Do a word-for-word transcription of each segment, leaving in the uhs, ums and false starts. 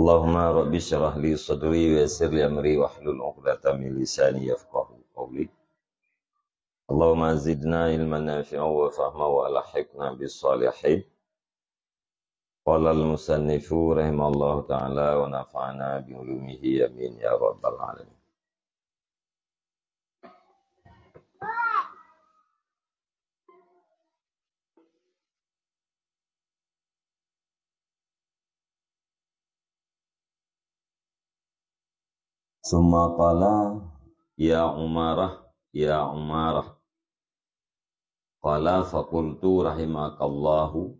Allahumma rabbi syrah li sadri wa yassir li amri wahlul 'uqdatam min lisani yafqahu qawli. Allahumma zidna ilman nafi'a wa fahma wa alhiqna bis salihin. Qala al-musannifu rahimallahu ta'ala wa nafa'ana bi ulumihi, amin ya rabbal alamin. Summa qala, "Ya Umarah, ya Umarah." Qala faqultu, "Rahimakallahu,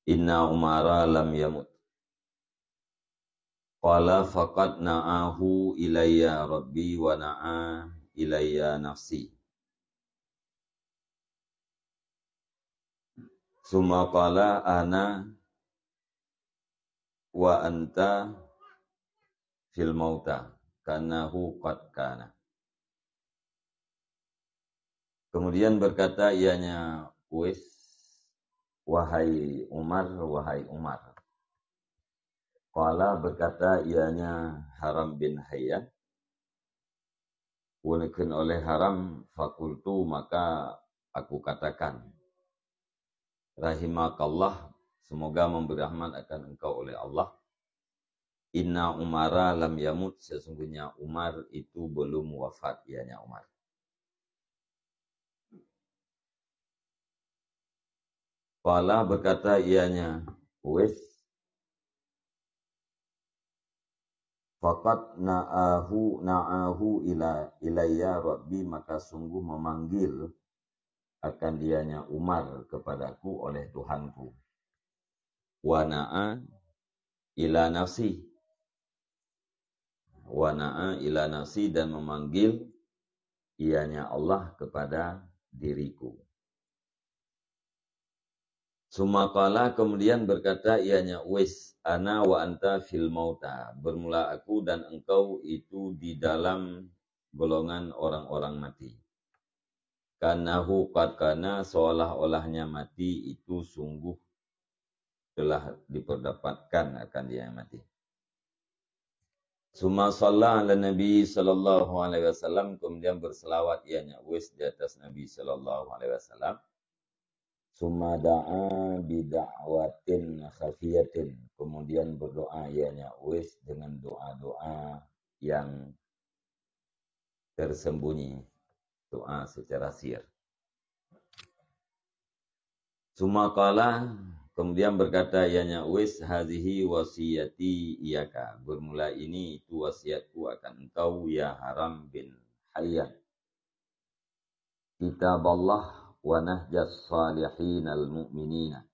inna Umara lam yamut." Qala, "Faqad na'ahu ilayya Rabbi wa na'a ilayya nafsi." Summa qala, "Ana wa anta fil mauta, ka'annahu qad kana." Kemudian berkata ianya Uwais, "Wahai Umar, wahai Umar." Qala, berkata ianya Haram bin Hayyan, uneukheun oleh Haram, faqultu, maka aku katakan, "Rahimakallah, semoga memberi rahmat akan engkau oleh Allah. Inna Umara lam yamut, sesungguhnya Umar itu belum wafat," ianya Umar. Qala, berkata ianya Uwais, "Faqad na'ahu, na'ahu ila, ilayya Rabbi, maka sungguh memanggil akan ianya Umar kepadaku oleh Tuhanku. Wa na'a ila nafsi." Wa na'a ila nafsi, dan memanggil ianya Allah kepada diriku. Summa qala, kemudian berkata ianya Uwais, "Ana wa anta fil mauta, bermula aku dan engkau itu di dalam golongan orang-orang mati. Ka'annahu qad kana, seolah-olahnya mati itu sungguh telah diperdapatkan akan dia yang mati." Summa shalla ala Nabi sallallahu alaihi wasallam, kemudian berselawat ianya Uwais di atas Nabi sallallahu alaihi wasallam. Summa da'a bi da'watin khafiyatin, kemudian berdoa ianya Uwais dengan doa-doa yang tersembunyi, doa secara sir. Summa qala, kemudian berkata ianya Uwais, "Hazihi wasiyati iyaka, bermula ini itu wasiatku akan engkau, ya Haram bin Hayyan. Kitaballah wa nahjas salihinal mu'minina."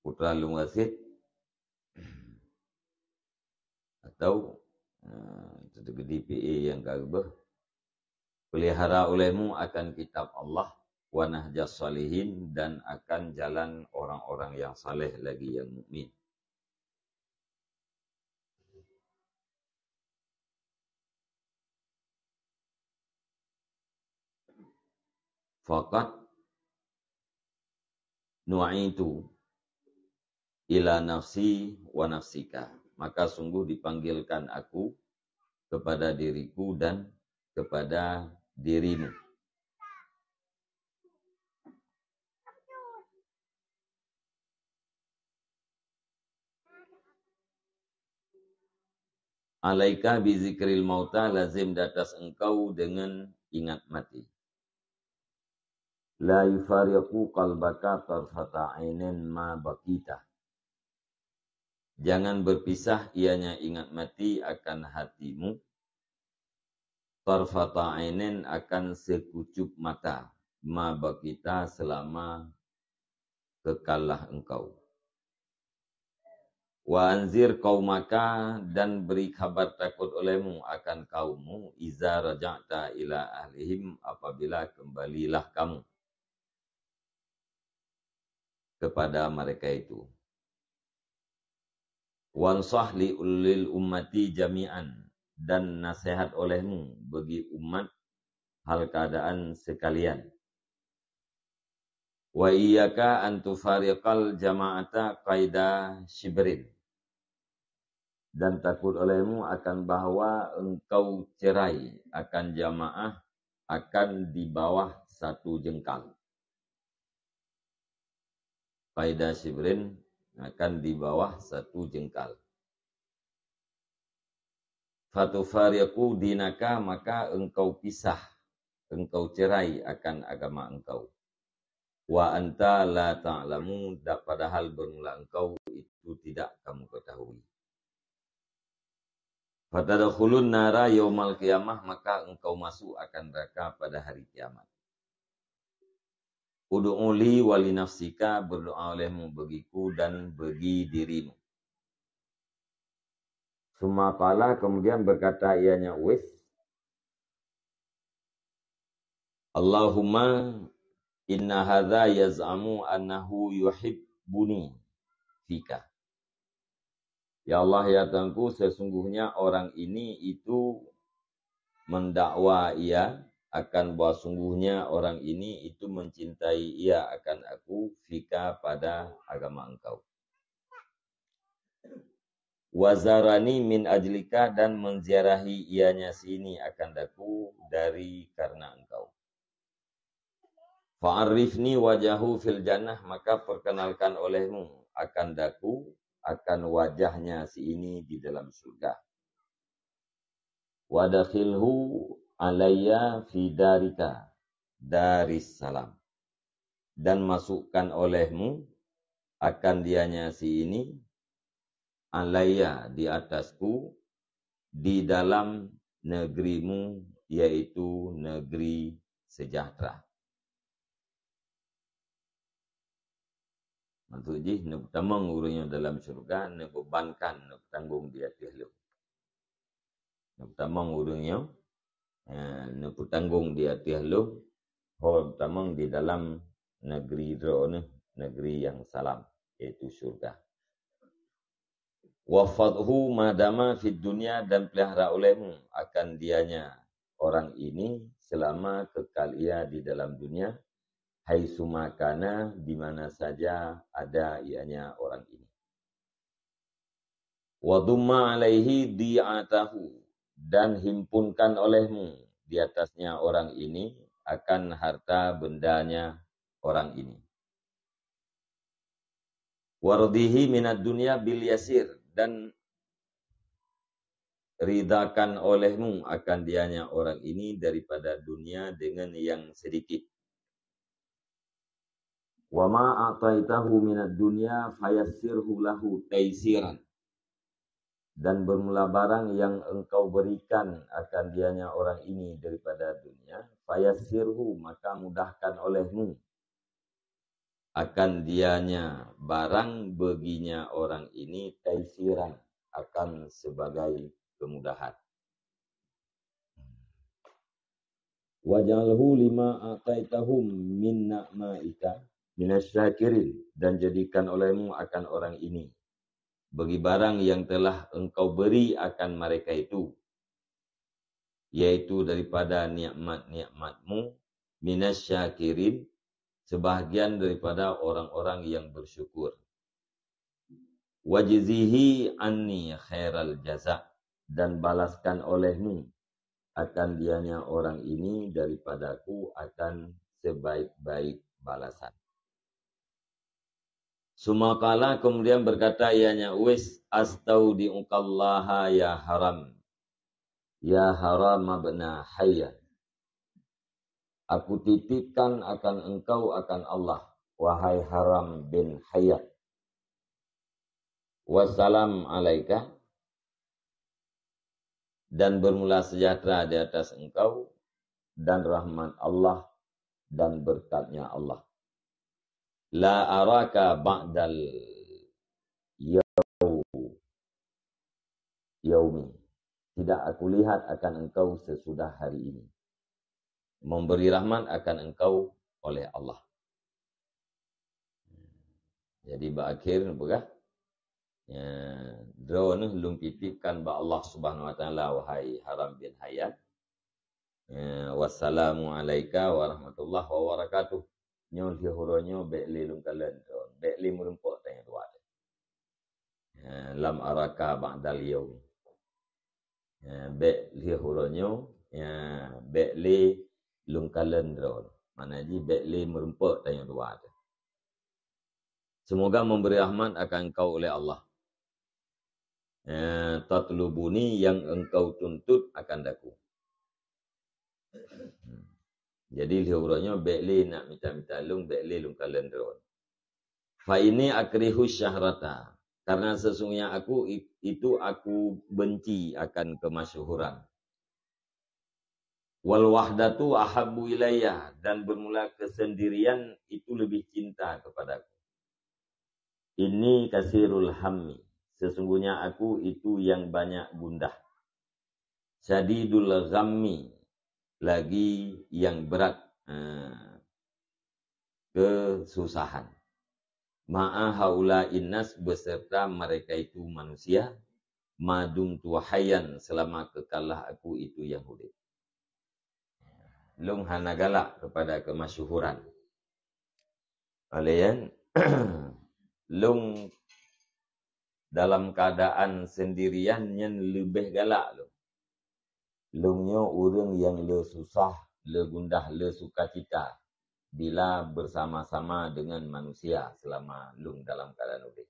Putra lôn wasiet, atau, eh, teuteugedi P A nyang ka geubeuh, "Peulihara ulehmu akan kitab Allah, wa nahjas salihin, dan akan jalan orang-orang yang saleh lagi yang mukmin." Faqad nu'itu ila nafsi wa nafsika. Maka sungguh dipanggilkan aku kepada diriku dan kepada dirimu. Alaika bi zikril mauta, lazim di atas engkau dengan ingat mati. La yufariqu qalbaka tarfata ainin ma baqita. Jangan berpisah ianya ingat mati akan hatimu, tarfata ainin, akan sekucup mata, ma baqita, selama kekallah engkau. Wa anzir qaumaka, dan beri kabar takut olehmu akan kaummu, iza raja'ta ila ahlihim, apabila kembalilah kamu kepada mereka itu. Wansah li ulil ummati jami'an, dan nasihat olehmu bagi umat hal keadaan sekalian. Wa iyyaka an tufariqal jama'ata qaida shibrin. Dan takut olehmu akan bahwa engkau cerai akan jamaah akan di bawah satu jengkal. Qaida shibrin, akan di bawah satu jengkal. Fatufariqu dinaka, maka engkau pisah, engkau cerai akan agama engkau. Wa anta la ta'lamu, da-, padahal bermula engkau itu tidak kamu ketahui. Fatadkhulun nara yaumal qiyamah, maka engkau masuk akan neraka pada hari kiamat. Ud'u li wa li nafsika, berdoa olehmu bagiku dan bagi dirimu. Summa qala, kemudian berkata ianya Uwais, Allahumma inna hadza yaz'amu annahu yuhibbuni fika. Ya Allah, ya Tuhanku, sesungguhnya orang ini itu mendakwa ia akan bahwa sungguhnya orang ini itu mencintai ia akan aku fika pada agama engkau. Wazarani min ajlika, dan menziarahi ianya sini akan daku dari karena engkau. Fa'arifni wajahu fil jannah, maka perkenalkan olehmu akan daku akan wajahnya si ini di dalam surga. Wadakhilhu alayya fi darika daris salam. Dan masukkan olehmu akan dianya si ini alayya di atasku di dalam negerimu, yaitu negeri sejahtera. Maksud jih, neupeutamong ureuëng nyoe dalam syurga, neubebankan, neupeutanggong di ateueh lôn. Neupeutamong ureuëng nyoe, eh, neupeutanggong di ateueh lôn, ho tamong di dalam negeri droeneuh, negeri yang salam, yaitu syurga. Wahfadhu madama fid dunya, dan pelihara olehmu akan dianya orang ini selama kekal ia di dalam dunia, haitsuma kana, di mana saja ada ianya orang ini. Wadumma alaihi di'atahu, dan himpunkan olehmu di atasnya orang ini akan harta bendanya orang ini. Wardihi minad dunya bil yasir, dan ridakan olehmu akan dianya orang ini daripada dunia dengan yang sedikit. Wa ma a'taitahu minad dunya fayassirhu lahu taisiran. Dan bermula barang yang engkau berikan akan dianya orang ini daripada dunia, fayassirhu, maka mudahkan olehmu akan dianya barang baginya orang ini taisiran, akan sebagai kemudahan. Waj'alhu lima a'taitahum min na'maika minasyakirin, dan jadikan olehmu akan orang ini bagi barang yang telah engkau beri akan mereka itu, yaitu daripada nikmat-nikmatmu, minasyakirin, sebahagian daripada orang-orang yang bersyukur. Wajzihi anni khairal jaza, dan balaskan olehmu akan dianya orang ini daripadaku akan sebaik-baik balasan. Summa qala, kemudian berkata ianya Uwais, "Astaudi'ukallaha ya Haram, ya Haram ibn Hayyan. Aku titipkan akan engkau akan Allah, wahai Haram bin Hayyan. Wassalam alaika, dan bermula sejahtera di atas engkau, dan rahmat Allah, dan berkatnya Allah. La araka ba'dal yau-, yaumi. Tidak aku lihat akan engkau sesudah hari ini." Memberi rahmat akan engkau oleh Allah. Jadi, bak akhir neupeugah, ya, droeneuh lôn titipkan bak Allah Subhanahu wa Taala, wahai Haram bin Hayyan. Ya, wassalamu alaika warahmatullahi wabarakatuh. nyoe lheueh uroe nyoe bék lé lôn kalon droen, bék lé meurumpok tanyoe dua. Ya, lam araka ba'dal yaum. Ya, bék lheueh uroe nyoe, ya, bék lé lôn kalon droen. Makna jih bék lé meurumpok tanyoe dua. Semoga memberi rahmat akan engkau oleh Allah. Eh, tatlubuni, yang engkau tuntut akan daku. Jadi lheueh uroe nyoe bék lé nak mita-mita lôn, bék lé lôn kalon droen. Fa inni akrihu syahrata, karena sesungguhnya aku i-, itu aku benci akan kemasyhuran. Wal wahdatu ahabbu ilayya, dan bermula kesendirian itu lebih cinta kepadaku. Inni kasirul hammi, sesungguhnya aku itu yang banyak gundah. Syadidul ghammi, lagi yang berat, eh, kesusahan. Ma'a haula'in nas, beserta mereka itu manusia, madumtu hayyan, selama kekalah aku itu yang hidup. Lôn hana galak kepada kemasyhuran. Alaiyan, lôn dalam keadaan sendirian nyan leubeh galak lôn. Lôn nyoe ureuëng nyang le susah, le gundah, le sukacita bila bersama-sama dengan manusia selama lôn dalam keadaan udeh.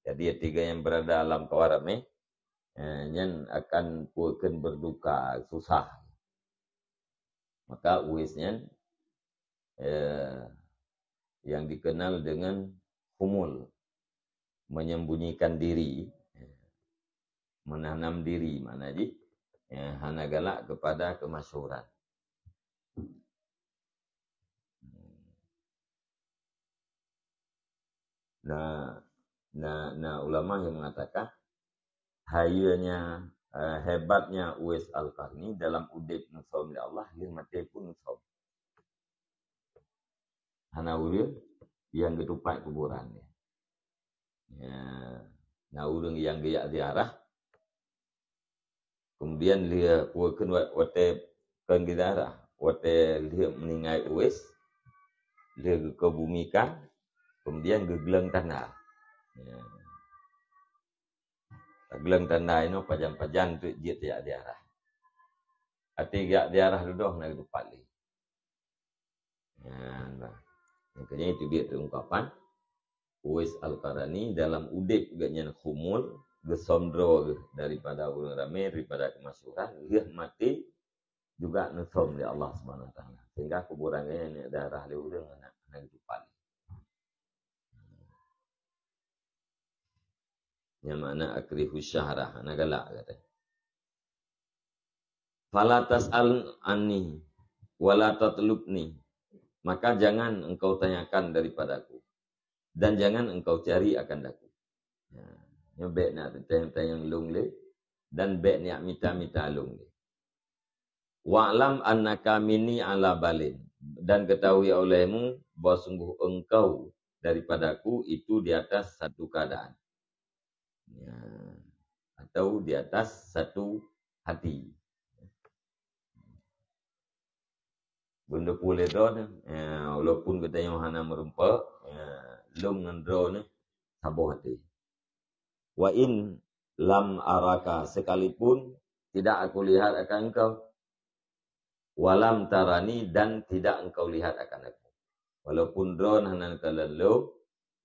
Jadi, ketika yang berada dalam kawan ramé, eh, nyan akan peukeun berduka, susah. Maka Uwais nyan, eh, yang dikenal dengan khumul, menyembunyikan diri, menanam diri, makna jih, eh, hana galak kepada kemasyhuran. Nah, nah, nah, ulama yang mengatakan, hayeunya, eh, hebatnya Uwais Al-Qarni dalam udeb neusom lé Allah, lheueh maté pun neusom. Hana ureuëng nyang geutupat kuburan dia. Ya, na ureuëng nyang geujak ziarah, kemudian lheueh, peukeun wa-, watée kon geuziarah, watée lheueh meuninggai Uwais, lheueh geukeubumi kan, kemudian geugleueng tanda. Ya. Gleueng tanda inoe pajan-pajan tu jeuet jak ziarah. Até jak ziarah dudoe na geutupat lé. Ya, nah. Makanya itu dia ungkapan Uwais Al-Qarani dalam udeb geuhnyan khumul, geusom droe geuh daripada ureuëng ramé, daripada kemasyhuran, lheueh maté juga neusom lé Allah Subhanahu Wa Taala. Sehingga kuburan geuhnyan darah lé ureuëng anak, anak geutupat. Nyang makna akrihu syahra, hana galak kata. Fala tas'al anni, wala tatlubni. Maka jangan engkau tanyakan daripadaku, dan jangan engkau cari akan aku. Ya, nyoe bék nak tanyong-tanyong lôn lé, dan bék nak mita-mita lôn lé. Wa'lam annaka minni ala balin, dan ketahui olehmu bahwa sungguh engkau daripadaku itu di atas satu keadaan. Ya, atau di atas satu hati. Beuneupeue lé droeneuh, ya, walaupun geutanyoe hana meurumpok, ya, lôn ngon droeneuh saboh até. Wa in lam araka, sekalipun tidak aku lihat akan engkau. Walam tarani, dan tidak engkau lihat akan aku. Walaupun droeneuh hana kalon lôn,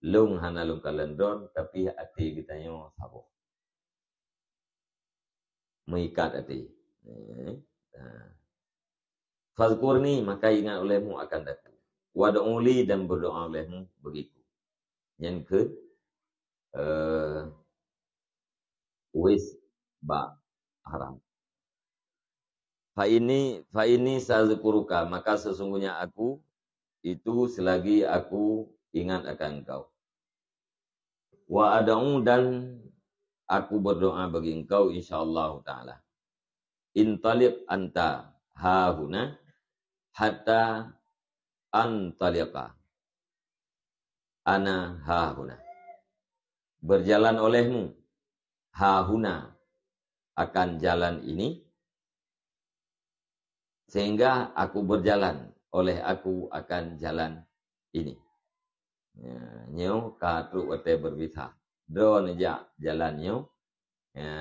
lôn hana lôn kalon droeneuh, tapi até geutanyoe saboh. Meuikat até. Eh, ha. Fazkurni, maka ingat olehmu akan aku. Wad'uli, dan berdoa olehmu bagiku. Nyan keuh, eh, Uwais bak haram. Fa ini, fa ini sazkuruka, maka sesungguhnya aku itu selagi aku ingat akan engkau. Wa ad'u, dan aku berdoa bagi engkau, insyaallah taala. Intaliq anta hahuna hatta antaliqa ana hahuna. Berjalan olehmu hahuna, akan jalan ini, sehingga aku berjalan, oleh aku akan jalan ini. Ya, nyoe ka trok watée berpisah. Droeneuh jak jalan nyoe. Ya,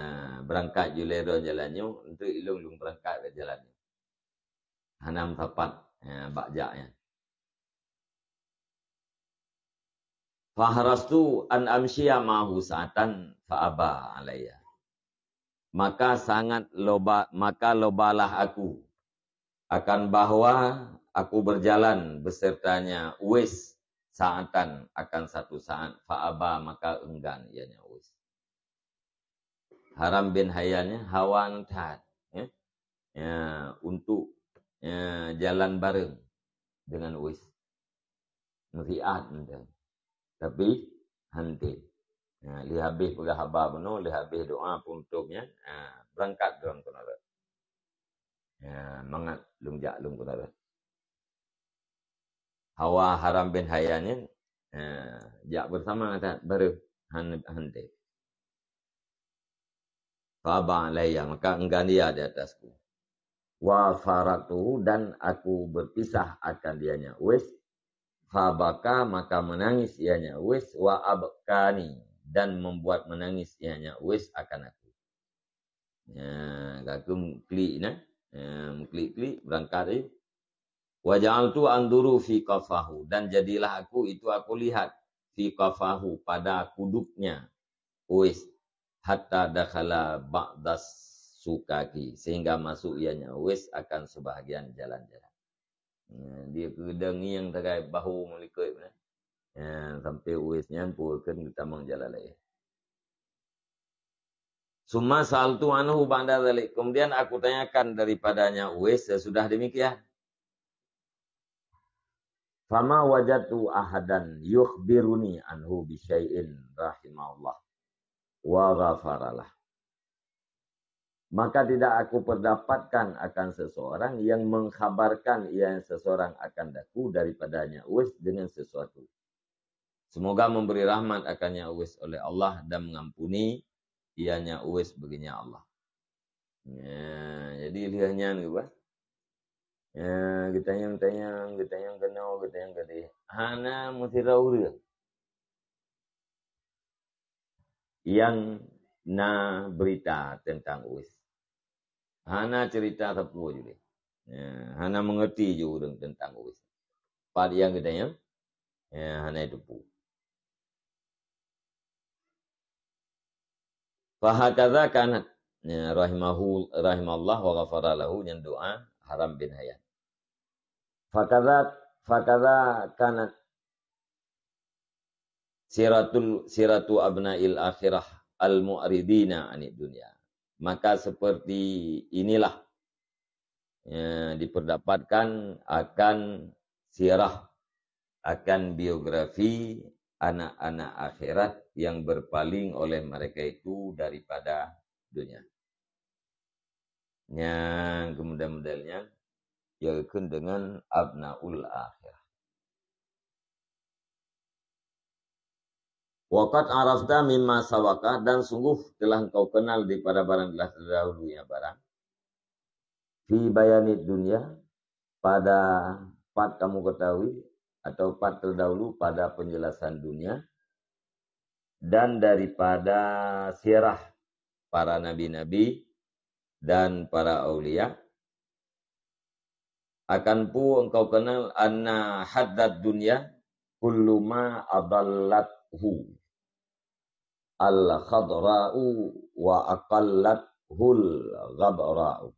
berangkat julée droeneuh jalan nyoe, untuk ilong lôn berangkat ke jalan nyoe. Hana meusapat, ya, bak jak nyan. Faharastu an amsyiya ma'ahu sa'atan fa aba alayya. Maka sangat loba, maka lobalah aku akan bahwa aku berjalan besertanya Uwais sa'atan, akan satu saat, fa aba, maka enggan ianya Uwais. Haram bin Hayyan nyan hawa that, ya. Ya, untuk, ya, jalan bareng dengan Uwais. Meusiat mantong. Tapi hana. Ya, lheueh habéh peugah haba bunoe, lheueh habéh doa peunutôp nyan, ha, beurangkat droe keunoe rot. Ya, mangat lôn jak lôn keunoe rot. Hawa Haram bin Hayyan nyan, ha, jak bersama that baru han-, hana. Fa aba alayya, maka enggan ia di atasku. Wa faraqtuhu, dan aku berpisah akan dianya Uwais. Fa baka, maka menangis ianya Uwais, wa abkani, dan membuat menangis ianya Uwais akan aku. Ya, ka klik nah. Ya, klik-klik, berangkat, eh. Wa ja'altu anzuru fi qafahu, dan jadilah aku itu aku lihat, fi qafahu, pada kuduknya Uwais, hatta dakhala ba'das sukaki, sehingga masuk ianya Uwais akan sebahagian jalan-jalan. Ya, dia keudang yang tagai bahu meulikot, ya. Ya, sampai Uwais nyan pun keuneuk tamong jalan lain. Summa sa'altu anhu ba'da dzalik. Kemudian aku tanyakan daripadanya Uwais sesudah demikian. Fama wajadtu ahadan yukhbiruni anhu bi syai'in rahimahullah wa ghafaralah. Maka tidak aku perdapatkan akan seseorang yang mengkhabarkan ia seseorang akan daku daripadanya Uwais dengan sesuatu. Semoga memberi rahmat akannya Uwais oleh Allah dan mengampuni ianya Uwais baginya Allah. Ya, jadi lheueh nyan geuba. Ya, geutanyong-tanyong, geutanyong keunoe, geutanyong keudeh. Hana meusidroe ureueng nyang na berita teuntang Uwais. Hana cerita sapeue jih. Ya, hana mengerti jih ureueng teuntang Uwais. Pat nyang geutanyong, ya, hana teupeu. Fahakadza kanat, ya, rahimahu, rahimallah wa ghafara lahu, nyan doa Haram bin Hayyan. Fakadza, fakadza kanat siratul, siratu abnail akhirah al-mu'ridina anid dunya. Maka seperti inilah, ya, diperdapatkan akan sirah, akan biografi anak-anak akhirat yang berpaling oleh mereka itu daripada dunia. Nyang kemudian modelnya, yakni dengan abnaul akhirah. Wa qad arafta mimma sabaka, dan sungguh telah engkau kenal daripada barang telah terdahulunya barang. Fi bayanid dunya, pada pat kamu ketahui, atau pat terdahulu pada penjelasan dunia, dan daripada sirah para nabi-nabi dan para aulia. Akan peue engkau kenal anna haddad dunya kullu ma adallathu al-khadra'u wa aqallathul ghabra'u.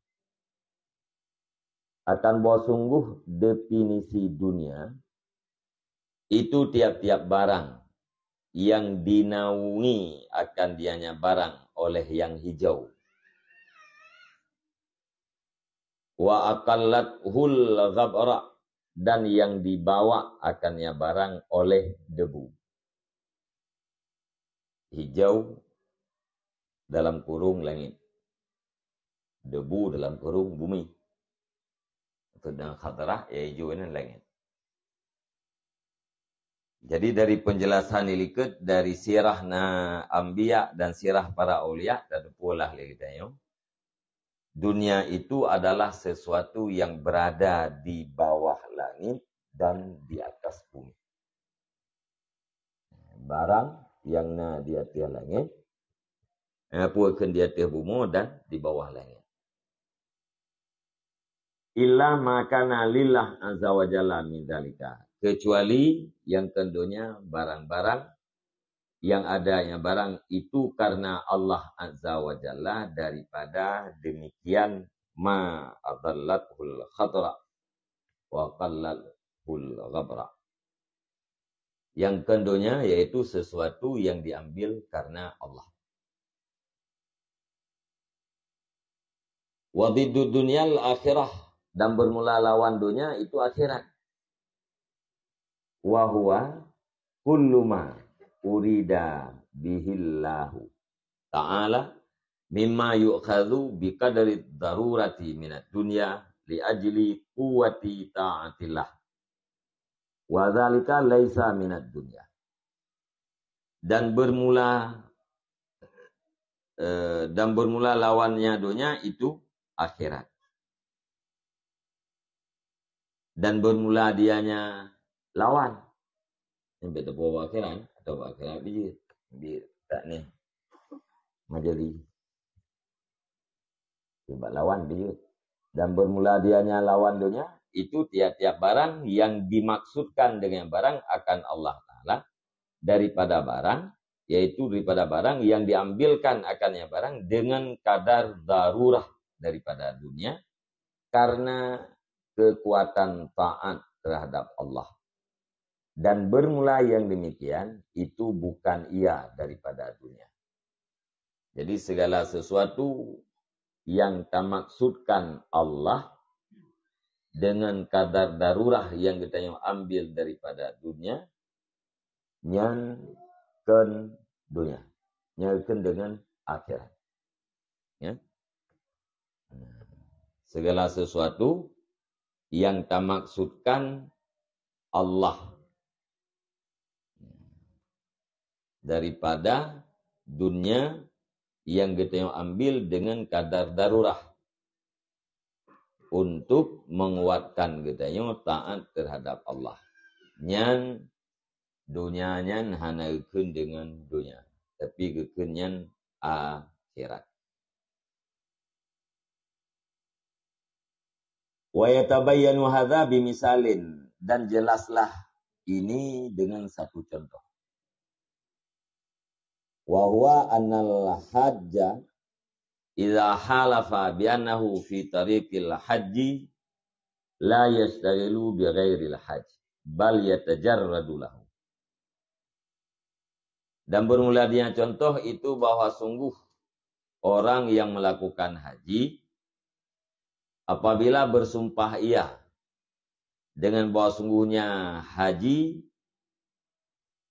Akan bahwa sungguh definisi dunia itu tiap-tiap barang yang dinaungi akan dianya barang oleh yang hijau. Wa aqallathul ghabra, dan yang dibawa akannya barang oleh debu. Hijau dalam kurung langit. Debu dalam kurung bumi. Atau dengan khadrah, ya hijau ini langit. Jadi dari penjelasan ilikot dari sirah na anbiya dan sirah para aulia, teupeue lah lé geutanyoe. Dunia itu adalah sesuatu yang berada di bawah langit dan di atas bumi. Barang nyang na di ateueh langét, eh, peue kheun di ateueh bumoe dan di bawah langét. Illa ma kana lillah azza wa jalla min dzalika. Kecuali nyang kheun donya barang-barang nyang adanya barang itu karena Allah azza wa jalla daripada demikian ma adhallathul khatra wa qallathul ghabra. Nyang kheun donya yaitu sesuatu yang diambil karena Allah. Wa diddud dunyal akhirah, dan bermula lawan donya itu akhirat. Wa huwa kullu ma urida bihillahu ta'ala mimma yu'khadhu biqadri darurati minad dunya li ajli quwwati ta'atillah. Wa dzalika laisa minad dunya. Dan bermula, eh, dan bermula lawannya donya itu akhirat. Dan bermula dianya lawan. Sampai teupeue bak akhirat, atau bak akhirat bijeuet. Bijeuet tak ni. Majali. Sebab lawan bijeuet. Dan bermula dianya lawan donya, itu tiap-tiap barang yang dimaksudkan dengan barang akan Allah Ta'ala daripada barang, yaitu daripada barang yang diambilkan akannya barang dengan kadar darurah daripada dunia karena kekuatan taat terhadap Allah. Dan bermula yang demikian itu bukan ia daripada dunia. Jadi segala sesuatu yang tamaksudkan Allah dengan kadar darurah yang geutanyoe ambil daripada dunia, nyan kheun donya. Nyan kheun dengan akhirat. Ya. Segala sesuatu yang tamaksudkan Allah daripada dunia yang geutanyoe ambil dengan kadar darurah untuk menguatkan geutanyoe taat terhadap Allah. Nyan donya nyan hana geukheun dengan donya, tapi geukheun nyan akhirat. Wa yatabayyanu hadza bimisalin, dan jelaslah ini dengan satu contoh. Wa huwa annal hajja idza halafa bi annahu fi tariqil hajji la yashtaghilu bi ghairil hajj, bal yatajarradu lahu. Dan bermula dengan contoh itu bahwa sungguh orang yang melakukan haji, apabila bersumpah ia dengan bahwa sungguhnya haji,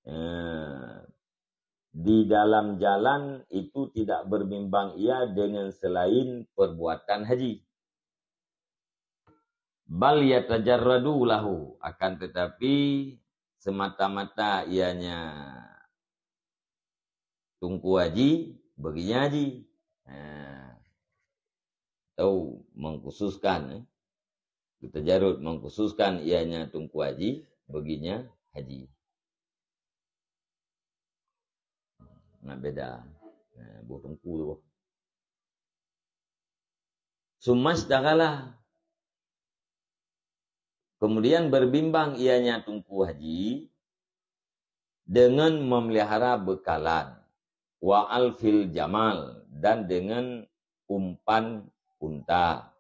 eh, di dalam jalan itu tidak berbimbang ia dengan selain perbuatan haji. Bal yatajarradu lahu, akan tetapi semata-mata ianya Teungku Haji, beuginya Haji. Ha. Atau mengkhususkan, eh. Geutanyoe mengkhususkan ianya Teungku Haji, beuginya Haji. Nah, beda. Nah, boh teungku tu. Summa ishtaghala. Kemudian berbimbang ianya Teungku Haji dengan memelihara bekalan, wa alfil jamal, dan dengan umpan unta,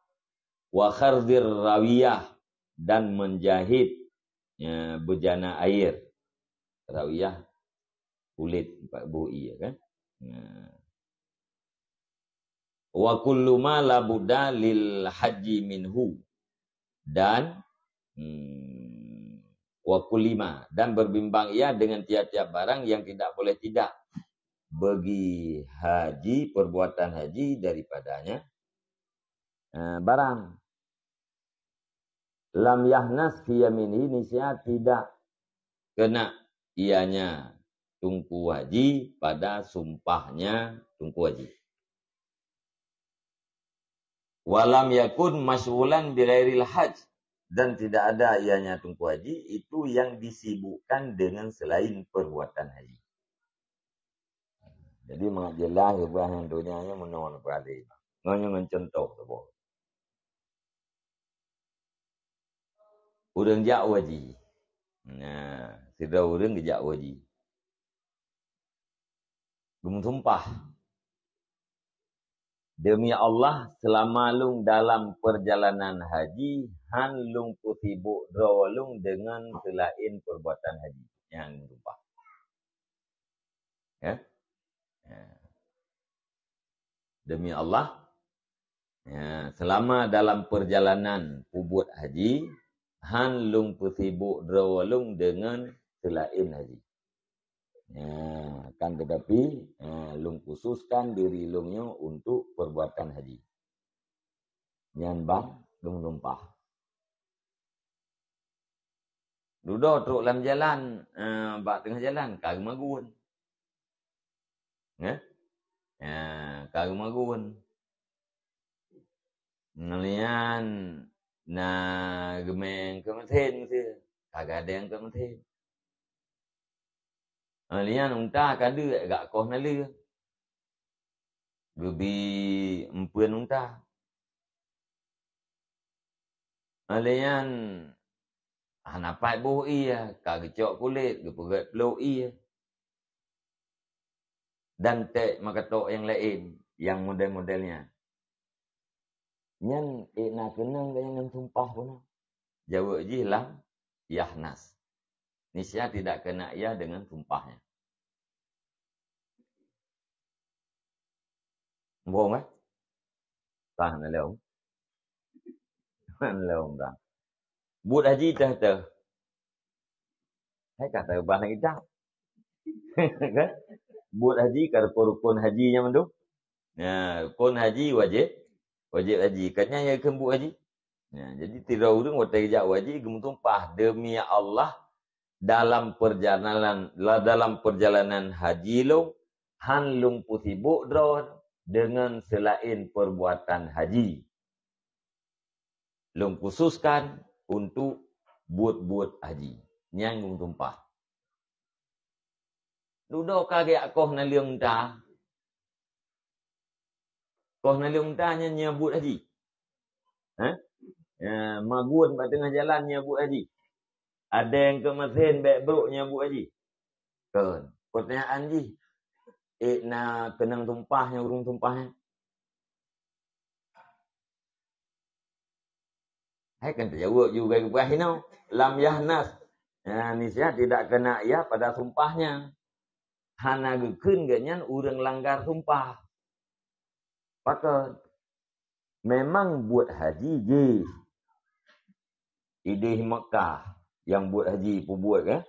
wa khardir rawiyah, dan menjahit, ya, bejana air. Rawiyah, kulit, empat buah i, ya kan? Ya. Wa kullu ma la budda lil haji minhu. Dan, hmm, wa kulli ma, dan berbimbang ia dengan tiap-tiap barang yang tidak boleh tidak bagi haji, perbuatan haji daripadanya, eh, barang. Lam yahnas fi yaminihi, niscaya tidak kena ianya Teungku Haji pada sumpahnya Teungku Haji. Wa lam yakun masyghulan bi ghairil hajj, dan tidak ada ianya Teungku Haji itu yang disibukkan dengan selain perbuatan haji. Jadi mangat jeulaih ubah nyang donya nyoe meunoe neupeurade. Ngon nyoe ngon contoh saboh. Ureuëng jak u haji. Nah, sidroe ureuëng geujak u haji. Geumeusumpah, "Demi Allah, seulama lôn dalam peurjalanan haji, han lôn peusibok droe lôn deungon seulaén peurbuatan haji." Nyan geumeusumpah. Ya? Ya. "Demi Allah, ya, seulama dalam peurjalanan peubuet haji, han lôn peusibok droe lôn deungon seulaén haji." Ya, kan tetapi, ya, lôn khususkan diri lôn nyoe untuk peurbuatan haji. Nyan ban lôn sumpah. Dudoe trok lam jalan, eh, bak teungoh jalan, ka geumagun. Neh? Ya, ka geumagun. Ngon nyan na geumeng keu meusen, ka gadeng keu meusen. Ngon nyan unta ka deuek gak koh naleueng. Geubi eumpeuen unta. Ngon nyan hana pat boh ie, ka geucok kulét, geupeugét plôk ie. Dan ték meukatok nyang laén, nyang model-model nyan. Nyan ék na keunong geuh ngon sumpah bunoe? Jaweueb jih lam Yahnas. Niscaya tidak kena ia dengan sumpahnya. Muphom, eh? Sah na lom. Na lom dah. Buet haji teuh-teuh. Hai ka teuh bah lagée dah. Kan? Buet haji ka rukon-rukon haji nyan mandum. Nah, rukon haji wajéb. Wajéb haji. Kan nyan nyang kheun buet haji. Nah, jadi sidroe ureuëng watée geujak u haji geumeusumpah, "Demi Allah, dalam perjalanan, la-, dalam perjalanan haji lôn, han lôn peusibok droe deungon seulaén peurbuatan haji. Lôn khususkan untuk buet-buet haji." Nyan geumeusumpah. Dudoe ka geujak koh naleueng unta. Koh naleueng unta nyan nyoe buet haji. Hah? Ya, magun bak teungoh jalan nyoe buet haji. Adeng keu meusen bék brok nyoe buet haji. Kon. Peutanyaan jih, ék na keunong sumpah nyoe ureuëng sumpah nyan? Hai kan teujaweueb juga geupeugah inoe, lam Yahnas. Ya, niscaya tidak kena ia pada sumpahnya. Hana geukheun geuh nyan ureuëng langgar sumpah. Pakon? Memang buet haji jih. Idéh Mekah nyang buet haji peubuet, kan?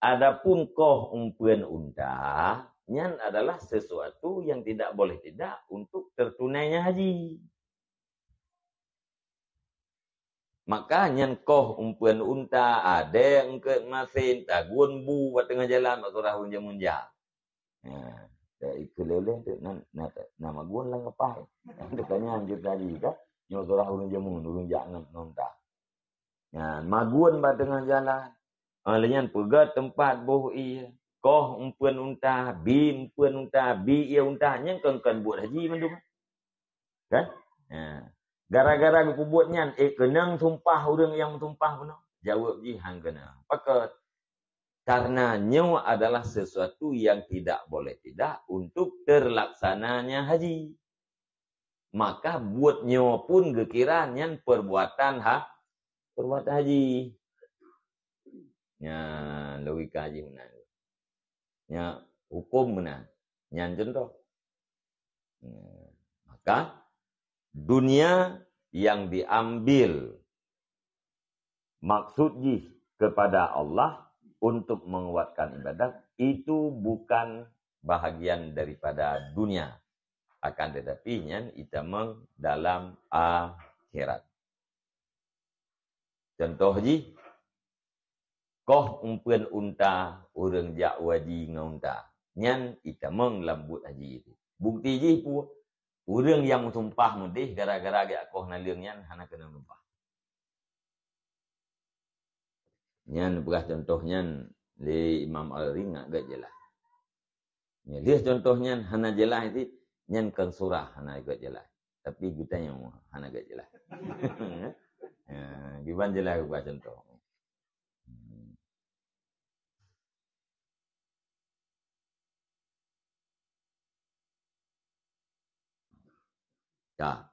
Adapun koh eumpeuen unta, nyan adalah sesuatu yang tidak boleh tidak untuk tertunainya haji. Maka nyan koh eumpeuen unta, adeng eungkot masen, tagun bu bak teungoh jalan bak surah ureuëng jameun jak. Ha, ikeu lé-lé tu na, na, na magun lam keupai. Teuka nyan jeuet tadi ka, nyoe surah ureuëng jameun, ureuëng jak ngon, ngon unta. Nyan, magun bak teungoh jalan. Ah, lé nyan peugét teumpat boh ie. Koh eumpeuen unta, bi eumpeuen unta, bi ie unta, nyan kon-kon buet haji mandum. Kan? Ha. Gara-gara geupeubuet nyan, ék keunong sumpah ureuëng nyang meusumpah bunoe? Jaweueb jih han keunong. Pakon? Karena nyoe adalah sesuatu yang tidak boleh tidak untuk terlaksananya haji. Maka buet nyoe pun geukira nyan perbuatan ha-, perbuatan haji. Nyan logika jih meunan. Nyan huköm meunan. Nyan contoh. Nah, maka dunia yang diambil maksud jih kepada Allah untuk menguatkan ibadat, itu bukan bahagian daripada dunia, akan tetapi nyan itamong dalam akhirat. Contoh jih, koh eumpeuen unta, ureuëng jak u haji ngon unta. Nyan itamong lam buet haji. Bukti jih peue? Ureuëng nyang meusumpah meudeh gara-gara geujak koh naleueng nyan hana keunong sumpah. Nyan peugah contoh nyan lé Imam Al-Ghazali ngat gét jeulaih. Nyan lheueh contoh nyan hana jeulaih cit, nyan kon surah hana gét jeulaih. Tapi geutanyoe hana gét jeulaih. Ya, kiban jeulaih peugah contoh. Ya.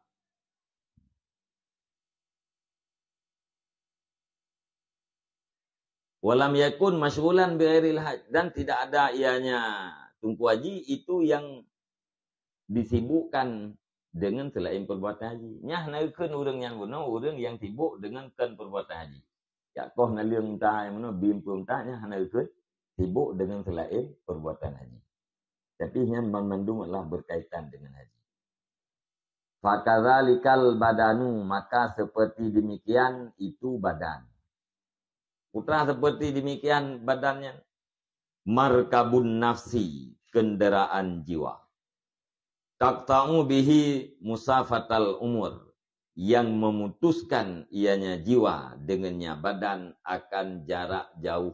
Walam yakun masyghulan bi ghairil haj, dan tidak ada ianya Teungku Haji itu yang disibukkan dengan selain perbuatan haji. Nyan hana geukheun ureuëng nyang bunoe, ureuëng nyang sibuk dengan kon perbuatan haji. Jak koh naleueng unta nyang bunoe, bim peuet unta, nyan hana geukheun sibuk dengan selain perbuatan haji. Tapi nyan banmandum adalah berkaitan dengan haji. Fakadzalikal badanu, maka seperti demikian itu badan. Putra seperti demikian badannya. Markabun nafsi, kendaraan jiwa. Taqta'u bihi musafatal umur, yang memutuskan ianya jiwa dengannya badan akan jarak jauh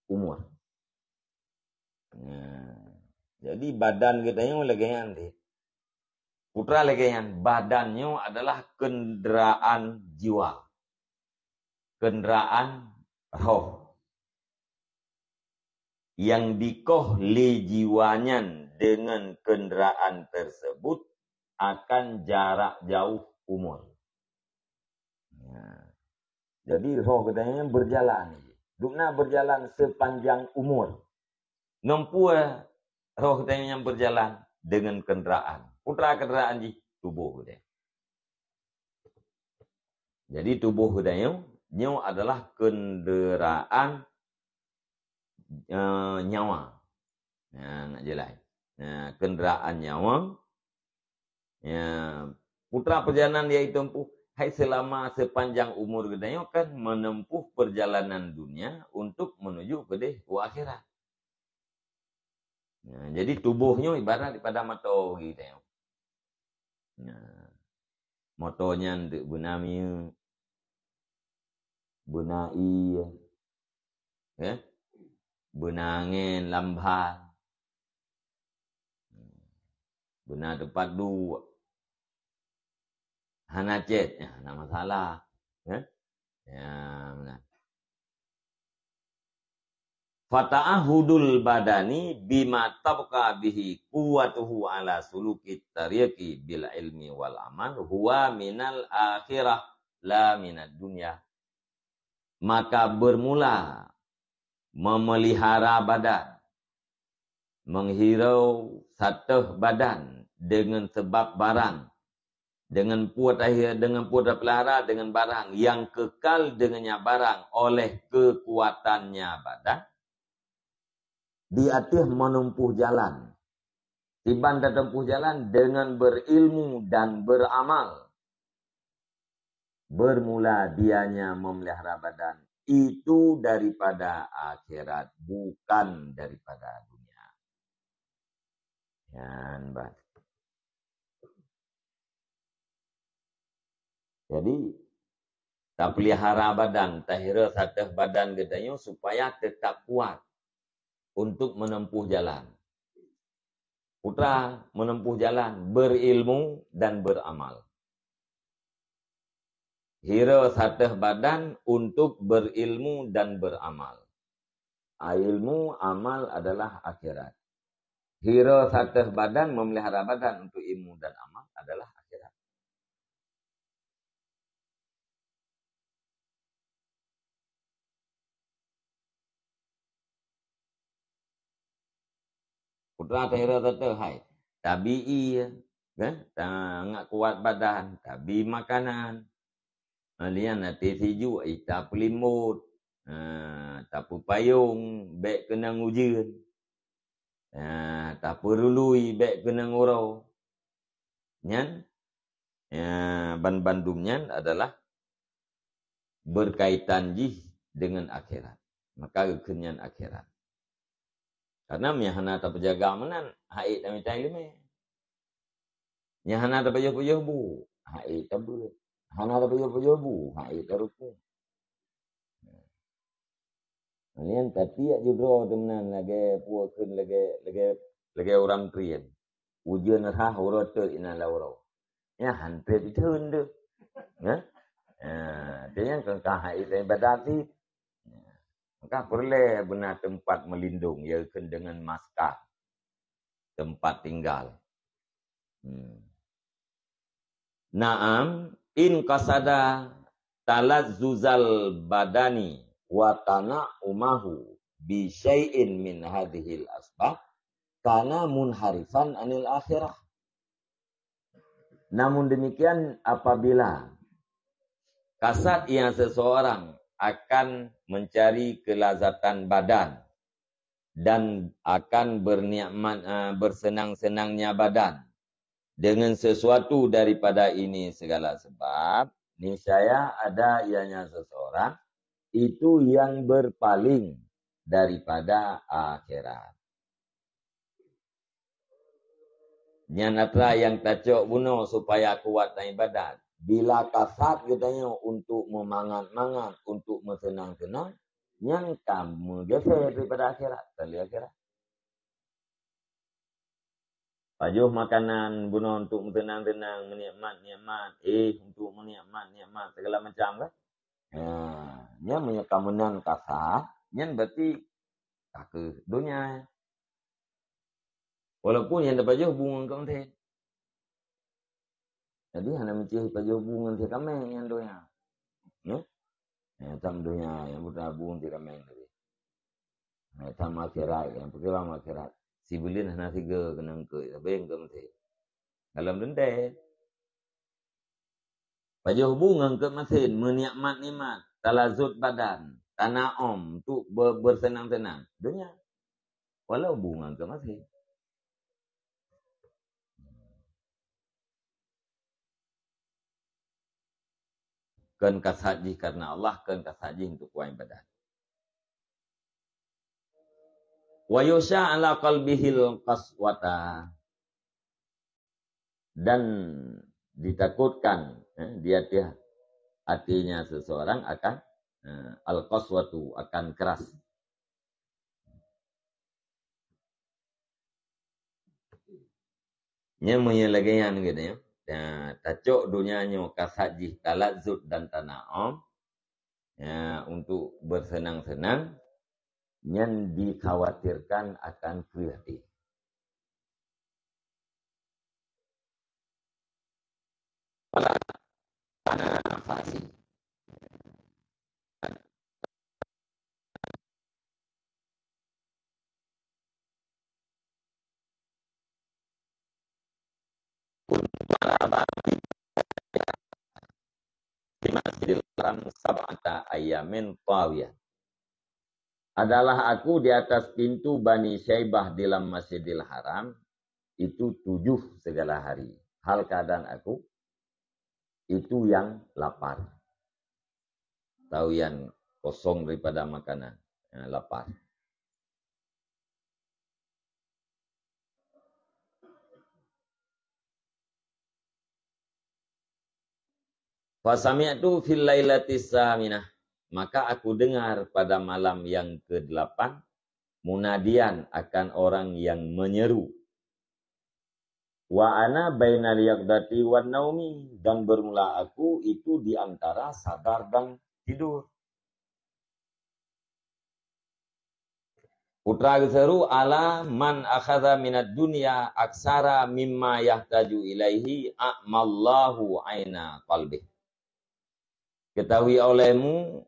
umur. Nah, jadi badan geutanyoe lagée nyan deh. Putra lagée nyan, badan nyoe adalah kendaraan jiwa. Kendaraan roh. Yang dikoh lé jiwa nyan dengan kendaraan tersebut akan jarak jauh umur. Nah, jadi roh geutanyoe berjalan. Dukna berjalan sepanjang umur. Nempuh roh geutanyoe nyang berjalan dengan kendaraan. Putra kendaraan jih tuboh geutanyoe. Jadi tuboh geutanyoe nyoe adalah kendaraan, eh, nyawa. Nah, nak jelas. Nah, kendaraan nyawa. Ya, putra perjalanan yaitu tempuh hai selama sepanjang umur geutanyoe kan menempuh perjalanan dunia untuk menuju keudeh u akhirat. Nah, jadi tuboh nyoe ibarat daripada moto geutanyoe. Nah, moto nyan dek beuna minyeuk, beuna ié, ya, beuna angén lam ban, beuna teumpat duek, hana cét, ya, hana masalah, ya. Ya, meunan. Fata'ahudul badani bima tabqa bihi quwwatuhu ala sulukit tariqi bil ilmi wal amal huwa minal akhirah la minad dunya. Maka bermula memelihara badan, menghirau satéh badan dengan sebab barang, dengan peue tahir, dengan peue tapelihara, dengan barang yang kekal dengannya barang oleh kekuatannya badan, di ateueh menempuh jalan. Kiban tatempuh jalan dengan berilmu dan beramal. Bermula dianya memelihara badan itu daripada akhirat, bukan daripada dunia. Nyan bah. Jadi, tapelihara badan, tahira satéh badan geutanyoe supaya tetap kuat untuk menempuh jalan. Putra menempuh jalan berilmu dan beramal. Hira satéh badan untuk berilmu dan beramal. Ilmu, amal adalah akhirat. Hira satéh badan, memelihara badan untuk ilmu dan amal adalah akhirat. Putra tahira satéh hai. Tabi ié, kan? Ta-, ngat kuat badan, tabi makanan. Ha, lian até sijuek, ita peulimbot. Ha, tapeupayong, bék keunong ujeuen. Ha, tapeurului, bék keunong uroe. Nyan, ya, ban-, bandum nyan adalah berkaitan jih dengan akhirat. Maka geukheun nyan akhirat. Karena meunyo hana tapeujaga meunan, hak ék tamita iéleumé. Nyang hana tapajoh-pajoh bu, hak ék tabeuet. Hana tapajoh-pajoh bu, hak ék tarukon. Nyan tatiek judroe teuh meunan lagée peue kheun lagée, lagée, lagée ureuëng trien. Ujeuen rhah uroe teuk inan lam uroe. Nyan han treb itheun deuh. Nyan? Ha, nyan kan ka hai ibadat cit. Maka peureulée beuna teumpat meulindong, yaitu deungon maskah, teumpat tinggal. Hmm. Naam, in qasada talazzuzal badani wa tana'umahu bi syai'in min hadhil asbab, kana munharifan anil akhirah. Namun demikian, apabila kasat ia seseorang akan mencari kelazatan badan dan akan bernikmat, eh, bersenang-senangnya badan dengan sesuatu daripada ini segala sebab, niscaya ada ianya seseorang itu yang berpaling daripada akhirat. Nyan atra nyang tacok bunoe supaya kuat dan ibadat. Bila kasat geutanyoe untuk meumangat-mangat, untuk meuseunang-seunang, nyan ka meugeusé daripada akhirat, tali akhirat. Pajoh makanan bunoe untuk meuseunang-seunang, meunikmat-nikmat, eh, untuk meunikmat-nikmat segala macam kan. Ha, nyan meunyoe ka meunan kasat, nyan berarti ka keu donya. Walaupun nyang tapajoh bu ngon keumaten. Jadi hana meucih pajoh bu ngon si kameng nyang donya. Nyoe? Nyang tam donya nyang buta bu ngon si kameng tadi. Nyang tam akhirat, nyang peukeurang akhirat. Si buleuen hana siga keunong keu, tapi nyang keumaten. Dalam teuntée. Pajoh bu ngon keumaten, meunikmat-nikmat, talazut badan, tanaom, untuk be-, bersenang-senang. Donya. Walau bu ngon keumaten. Kon kasat jih karena Allah, kon kasat jih untuk kuat ibadat. Wa yusya ala qalbihil qaswata. Dan ditakutkan, eh, di hati, hatinya seseorang akan, eh, al-qaswatu, akan keras. Nyan meunyoe lagée nyan geutanyoe, ta-, tacok donya nyoe kasat jih talazut dan tanaom, ya, untuk bersenang-senang, nyan dikhawatirkan akan kreueh até. Fala tanafasi. Di Masjidil Haram sab'ata ayyamin tawiyah. Adalah aku di atas pintu Bani Syaibah di dalam Masjidil Haram itu tujuh segala hari. Hal keadaan aku itu yang lapar. Atau yang kosong daripada makanan, yang lapar. Fasami'tu fil lailatis saminah, maka aku dengar pada malam yang kedelapan, munadian akan orang yang menyeru. Wa ana bainal yaqdati wan naumi, dan bermula aku itu di antara sadar dan tidur. Putra geuseuru, "Ala man akhadha minad dunya aksara mimma yahtaju ilaihi a'mallahu aina qalbih." Ketahui olehmu,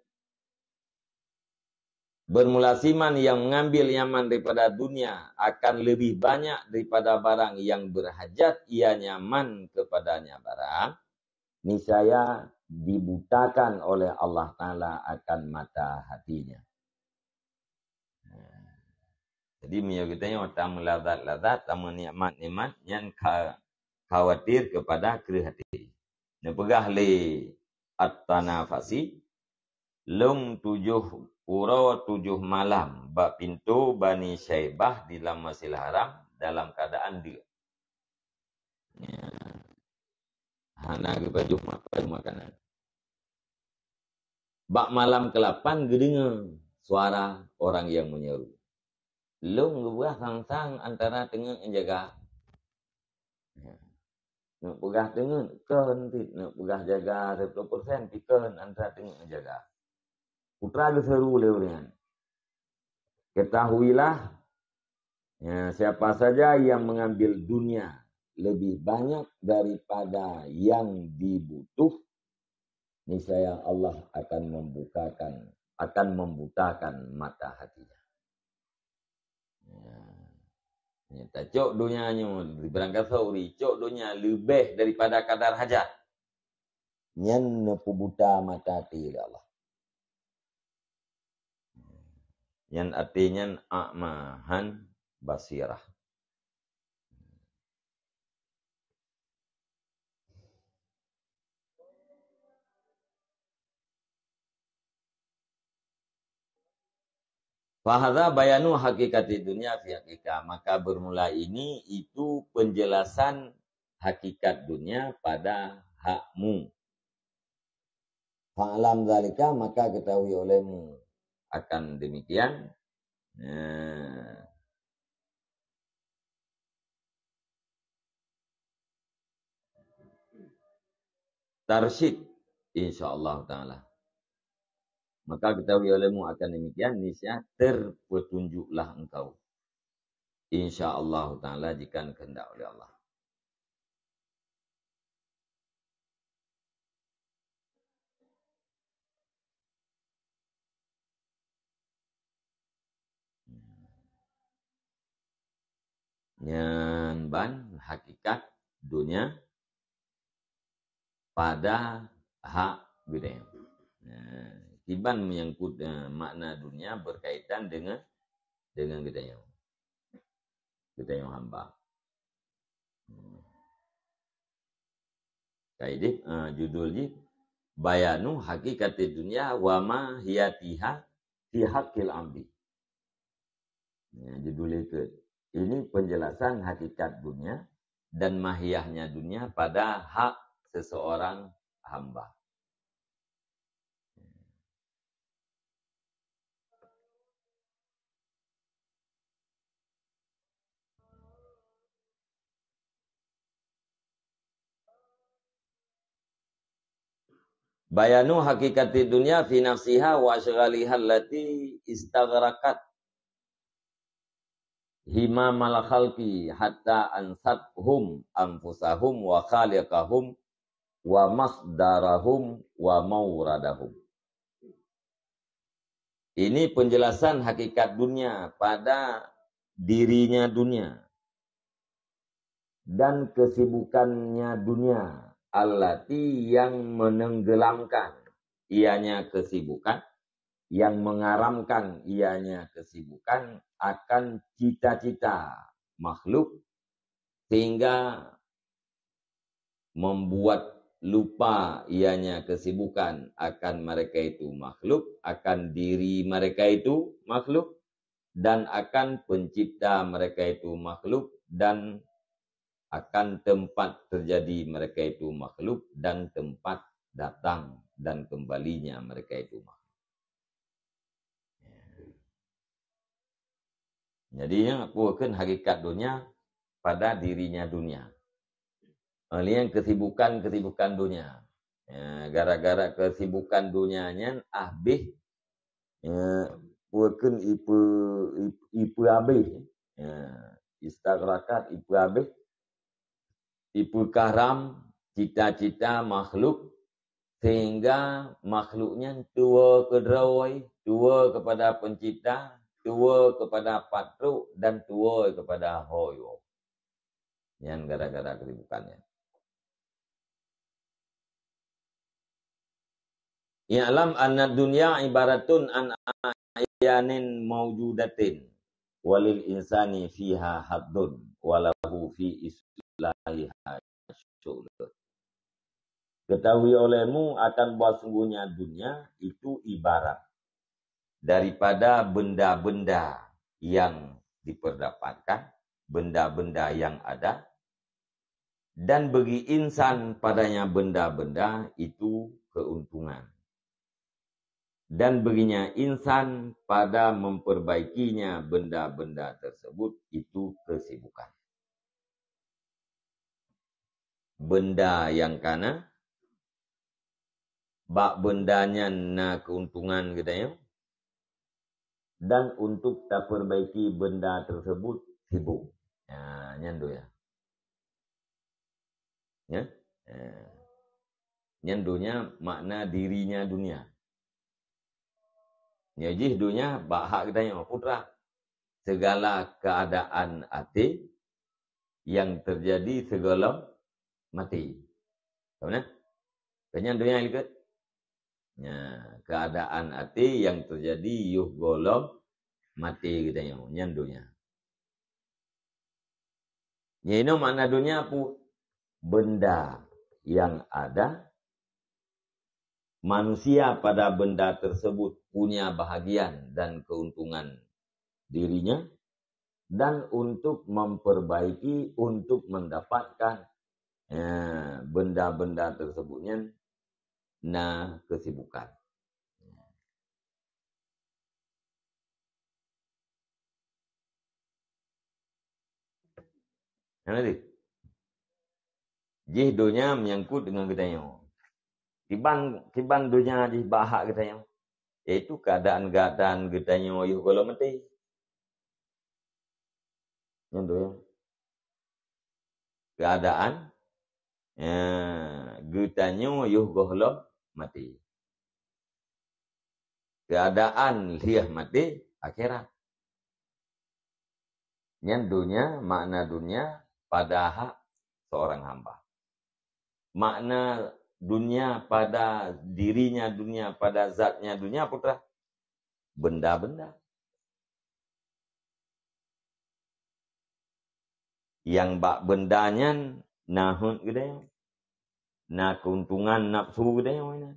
bermula siman yang mengambil nyaman daripada dunia akan lebih banyak daripada barang yang berhajat ia nyaman kepadanya barang, niscaya dibutakan oleh Allah Ta'ala akan mata hatinya. Jadi, meunyoe geutanyoe tameulazat-lazat, tameunikmat-nikmat, nyan kha-, khawatir kepada kreueh até. Neupeugah lé At-Tanafasi, "Lôn tujoh uroe tujoh malam bak pintoe Bani Syaibah di lam Masjidil Haram dalam keuadaan deuk." Ya. Hana geupajoh ma-, pajoh makanan. Bak malam keulapan geudeungoe suara orang yang menyeru. Lôn geupeugah sang-sang antara teungeut jaga. Neupeugah teungeut, kon cit, neupeugah jaga siploh persen, pi kon antara teungeut jaga. Putra geuseuru lé ureuëng nyan. Ketahuilah, ya, siapa saja yang mengambil dunia lebih banyak daripada yang dibutuh, niscaya Allah akan membukakan, akan membutakan mata hatinya. Ya. Ya, tacok donya nyoe, di barangkasoe uri, cok donya leubeh daripada kadar hajat. Nyan neupeubuta mata até lé Allah. Nyan até nyan a'ma han basirah. Fahadha bayanu hakikati dunia fi hakika. Maka bermula ini itu penjelasan hakikat dunia pada hakmu. Fa'lam zalika, maka ketahui olehmu akan demikian. Nah. Tarsyid, insya Allah Ta'ala. Maka ketahui olehmu akan demikian, niscaya terpetunjuklah engkau. Insya Allah Ta'ala, jika kehendak oleh Allah. Nyan ban hakikat dunia pada hak geutanyoe. Nah, kiban menyangkut, eh, makna dunia berkaitan dengan, dengan geutanyoe. Geutanyoe hamba. Hmm. Kaideh, eh, judul jih, Bayanu Hakikatid Dunya wa Mahiyatiha fi Haqqil Abdi. Ya, judul itu. Ini penjelasan hakikat dunia dan mahiyahnya dunia pada hak seseorang hamba. Bayanu hakikati dunya fi nafsiha wa asyraliha allati istaghraqat himamal khalqi hatta ansathum anfusahum wa khaliqahum wa masdarahum wa mauradahum. Ini penjelasan hakikat dunia pada dirinya dunia dan kesibukannya dunia, allati yang menenggelamkan ianya kesibukan, yang mengaramkan ianya kesibukan akan cita-cita makhluk, sehingga membuat lupa ianya kesibukan akan mereka itu makhluk, akan diri mereka itu makhluk, dan akan pencipta mereka itu makhluk, dan akan tempat terjadi mereka itu makhluk, dan tempat datang dan kembalinya mereka itu makhluk. Jadi, nyan peue kheun hakikat dunia pada dirinya dunia. Eh, liang kesibukan-kesibukan dunia. Ya, gara-gara kesibukan dunia nyan habéh, ya, peue kheun ipe, ipe, ipe habéh. Ya, istaghrakat ipe habéh. Ipeukaram cita-cita makhluk, sehingga makhluk nyan tuwoe keudroe, tuwoe kepada Pencipta, tuwoe kepada Patrok, dan tuwoe kepada Hoyo. Nyan gara-gara kesibukan nyan. I'lam anna dunya ibaratun an ayanin maujudatin, walil insani fiha haddun, walahu fi islahiha syu'lun. Ketahui olehmu akan bahwa sungguhnya dunia itu ibarat daripada benda-benda yang diperdapatkan, benda-benda yang ada, dan bagi insan padanya benda-benda itu keuntungan. Dan baginya insan pada memperbaikinya benda-benda tersebut itu kesibukan. Benda nyang kana, bak benda nyan na keuntungan geutanyoe, dan untuk tapeurbaiki benda tersebut sibuk. Ha, nyan donya. Ya? Ha. Nyan donya makna dirinya dunia. Nyoe jih donya bak hak geutanyoe, putra. Segala keadaan até yang terjadi segohlom maté. Ka meunan? Ka nyan donya likot. Nya, keadaan até yang terjadi yoh gohlom maté geutanyoe, nyan donya. Nyan inoe makna donya peue? Benda yang ada, manusia pada benda tersebut punya bahagian dan keuntungan dirinya, dan untuk memperbaiki, untuk mendapatkan, eh, benda-benda tersebut nyan na kesibukan. Hana lé. Jih donya menyangkut dengan geutanyoe. Kiban, kiban donya jih bak hak geutanyoe, yaitu keadaan-keadaan geutanyoe yoh gohlom maté. Nyan donya. Keadaan, eh, geutanyoe yoh gohlom maté. Keadaan lheueh maté, akhirat. Nyan donya, makna donya pada hak seorang hamba. Makna dunia pada dirinya dunia, pada zatnya dunia, putra. Benda-benda. Nyang bak benda nyan na heuet geutanyoe, na keuntungan nafsu geutanyoe nyan.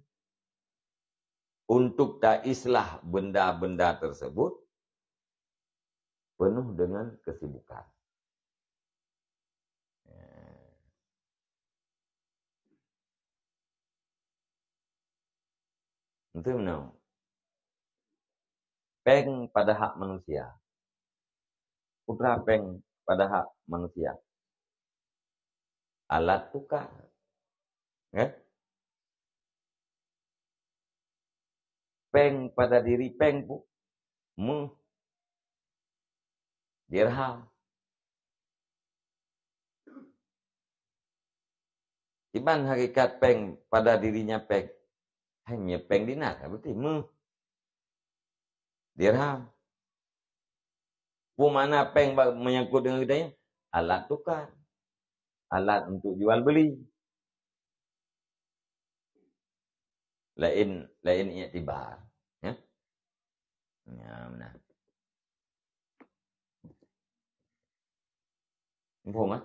Untuk taislah benda-benda tersebut penuh dengan kesibukan. Enteuk meunoe. Péng pada hak manusia. Peue teuma péng pada hak manusia? Alat tukar. Kan? Péng pada diri péng pu-, meuh, dirham. Kiban hakikat péng pada dirinya péng? Hai, meunyoe péng dinar, berarti meuh, dirham. Peue makna péng ba-, menyangkut dengan geutanyoe? Alat tukar. Alat untuk jual beli. Laén, laén iktibar. Ya? Ya, benar. Muphom, ah?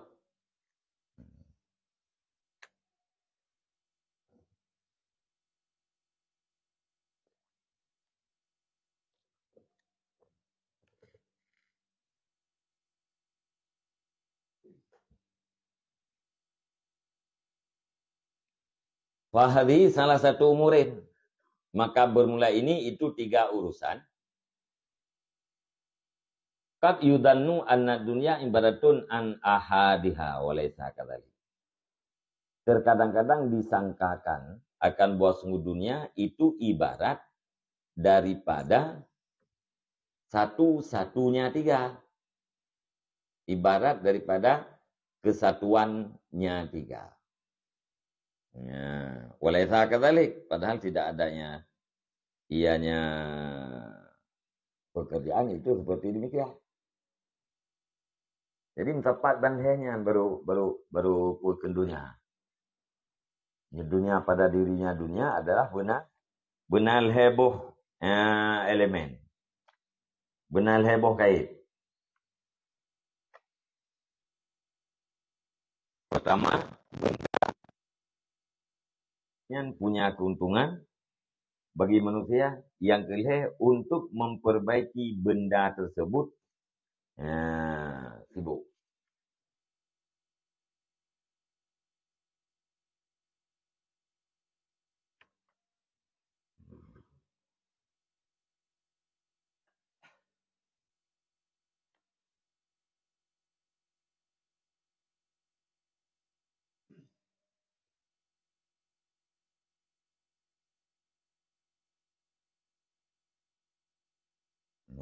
Fahadhi salah satu umurin. Maka bermula ini itu tiga urusan. Qad yudhannu anna dunya ibaratun an ahadiha wa laisa kadzalik. Terkadang-kadang disangkakan akan bahwa sungguh dunia itu ibarat daripada satu-satunya tiga. Ibarat daripada kesatuannya tiga. Ya, walaisa kadzalik, padahal tidak adanya ianya pekerjaan itu seperti demikian. Jadi, meusapat ban lhée nyan baru, baru, baru peukeun dunia. Dunia pada dirinya dunia adalah beuna, beuna lhée boh, eh, elemen. Beuna lhée boh kait. Pertama, benda nyan punya keuntungan bagi manusia. Yang keulhée, untuk memperbaiki benda tersebut, eh, sibuk.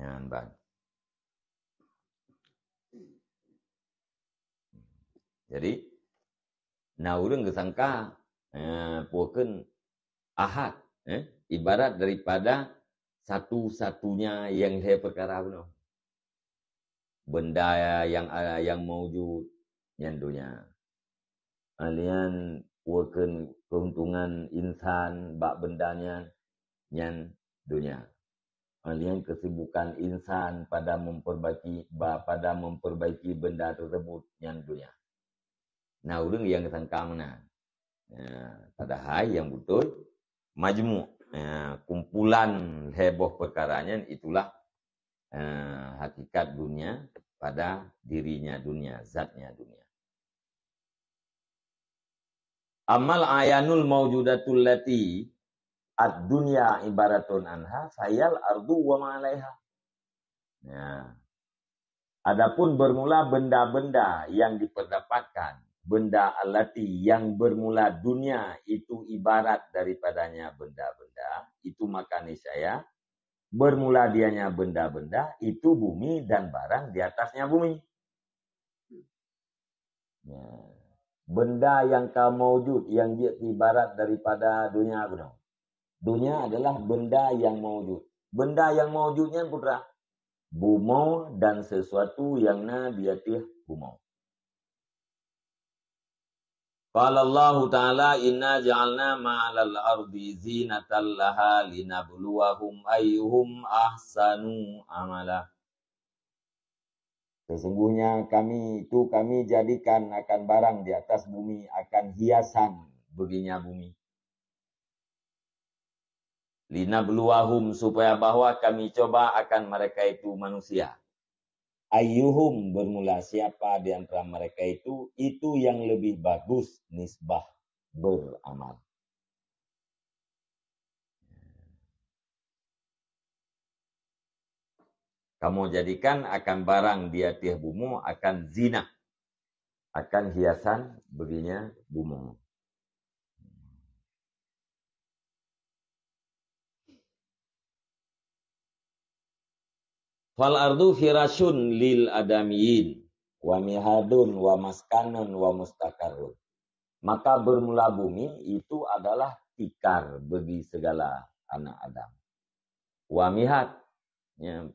Nyan ban. Jadi, na ureuëng geusangka, eh, pokon ahad, eh, ibarat daripada satu-satunya yang lhée perkara bunoe. Benda yang, yang maujud, nyan donya. Alian pokon keuntungan insan bak benda nyan, nyan donya. Alian kesibukan insan pada memperbaiki, ba-, pada memperbaiki benda tersebut, nyan donya. Na ureuëng yang sangka meunan. Ya, padahai yang betul majmuk, ya, kumpulan lhée boh perkara nyan itulah, eh, hakikat dunia pada dirinya dunia, zatnya dunia. Amal ayanul maujudatul lati ad-dunya ibaratun anha, fayal ardu wa ma 'alaiha. Ya. Adapun bermula benda-benda yang diperdapatkan, benda allati yang bermula dunia itu ibarat daripadanya benda-benda, itu maka niscaya bermula dianya benda-benda, itu bumi dan barang di atasnya bumi. Ya. Benda yang ka maujud, yang jeuet ibarat daripada dunia bunoe. Dunia adalah benda yang maujud. Benda yang maujud nyan peue teuma? Bumoe dan sesuatu yang na di ateueh bumoe. Qala Allahu Ta'ala, "Inna ja'alna ma'alal ardi zinatan laha linabluwahum ayyuhum ahsanu amala." Sesungguhnya kami itu, kami jadikan akan barang di atas bumi akan hiasan baginya bumi. Linabluwahum, supaya bahwa kami coba akan mereka itu manusia. Ayyuhum, bermula siapa di antara mereka itu, itu yang lebih bagus nisbah beramal. Kamoe jadikan akan barang di ateueh bumoe akan zinah, akan hiasan baginya bumoe. Fal ardu firasyun lil adamiyin, wa mihadun, wa maskanun, wa mustaqarrun. Maka bermula bumi itu adalah tikar bagi segala anak Adam. Wa mihad, ya.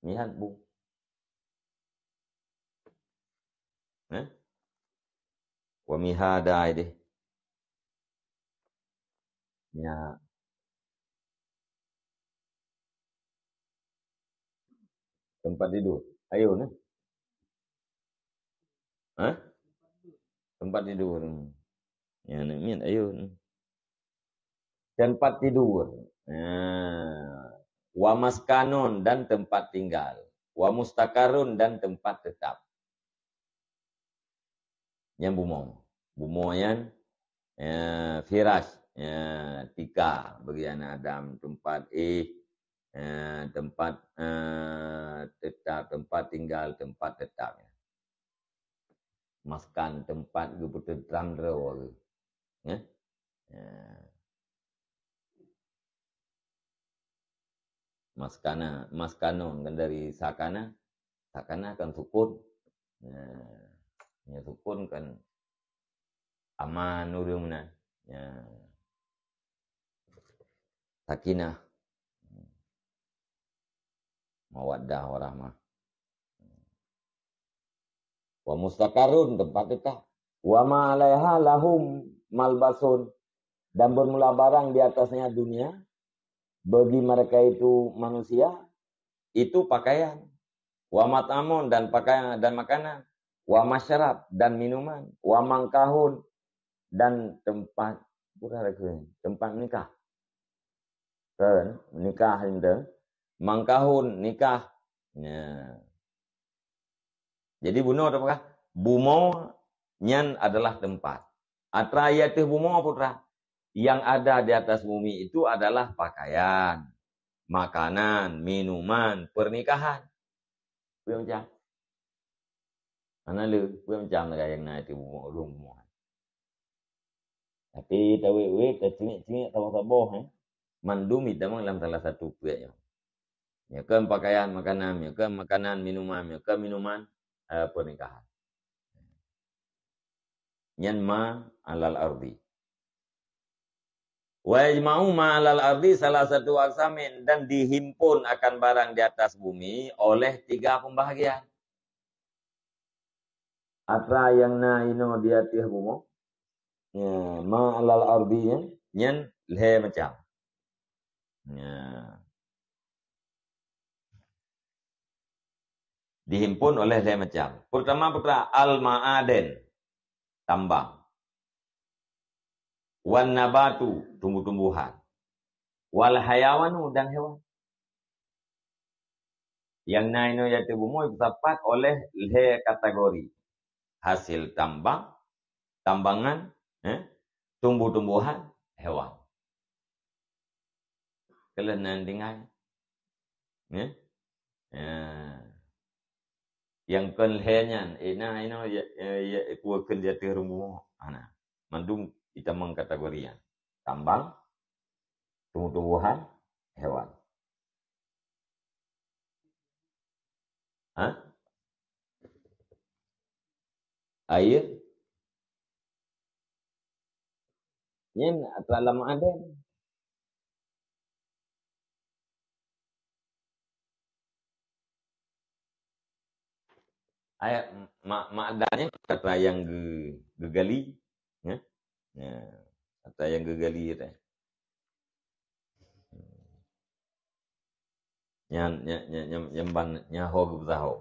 Mihad bu. Eh? Wa mihada deh. Ya. Tempat tidur. Ayo ni. Hah? Tempat tidur. Ya, ni, min, ayo ni. Tempat tidur. Nah, wa maskanun, dan tempat tinggal. Wa mustaqarrun, dan tempat tetap. Nyan bumoe. Bumoe nyan, eh, firash, eh, tika bagi anak Adam, tempat, eh, eh, tempat, eh, tetap, tempat tinggal, tempat tetap. Maskan, tempat geupeuteuntram droe. Ya? Ya. Maskana, maskanun kan dari sakana. Sakana kan sukun. Nah, ya sukun kan aman ureuëng meunan. Ya. Sakinah. Mawaddah warahmah. Wa mustaqarrun, tempat tetap. Wa ma 'alaiha lahum malbasun, dan bermula barang di atasnya dunia, bagi mereka itu manusia, itu pakaian. Wa mat'amun, dan pakaian dan makanan. Wa masyarab, dan minuman. Wa mangkahun, dan tempat, bukan lagi, tempat nikah. Kan? Nikah itu. Mangkahun, nikah. Ya. Jadi bunoe teupeugah, bumoe nyan adalah tempat. Atra di ateueh bumoe peue teuma, yang ada di atas bumi itu adalah pakaian, makanan, minuman, pernikahan. Peue macam? Hana le, peue macam lagée nyang na di ateueh bumoe, rhueng bumoe. Tapi tawét-wét, tacengik-cengik, saboh-saboh, eh. Mandum itamong lam salah satu peuet nyoe. Nyoe kan pakaian, makanan, nyoe kan makanan, minuman, nyoe kan minuman, eh, pernikahan. Nyan ma alal ardi. Wa yajma'u ma alal ardi salah satu aksamin, dan dihimpun akan barang di atas bumi oleh tiga pembahagian. Atra nyang na inoe di ateueh bumoe, ya, ma alal ardi nyan, nyan lhée macam. Ya. Dihimpun oleh lhée macam. Pertama, pertama, al-ma'aden, tambang. Wan nabatu, tumbuh-tumbuhan. Wal hayawanu, dan hewan. Nyang na inoe di ateueh bumoe ipeusapat oleh lhée kategori. Hasil tambang, tambangan, eh, tumbuh-tumbuhan, hewan. Keulenan tinggai. Eh? Ya. Nyang kon lhée nyan, eh, na inoe, ya, ya, ya, kuah keu di ateueh rumoh. Ana. Mandum itamong kategori nyan. Tambang, tumbuh-tumbuhan, hewan. Ha? Air. Nyan atra lam aden. Ayat ma-, maknanya kata yang ge-, gegali, ya. Ya, kata yang gegali teh. Nyan, nyan, nyan, nyan, nyan ban, nyan ho geubeusaho.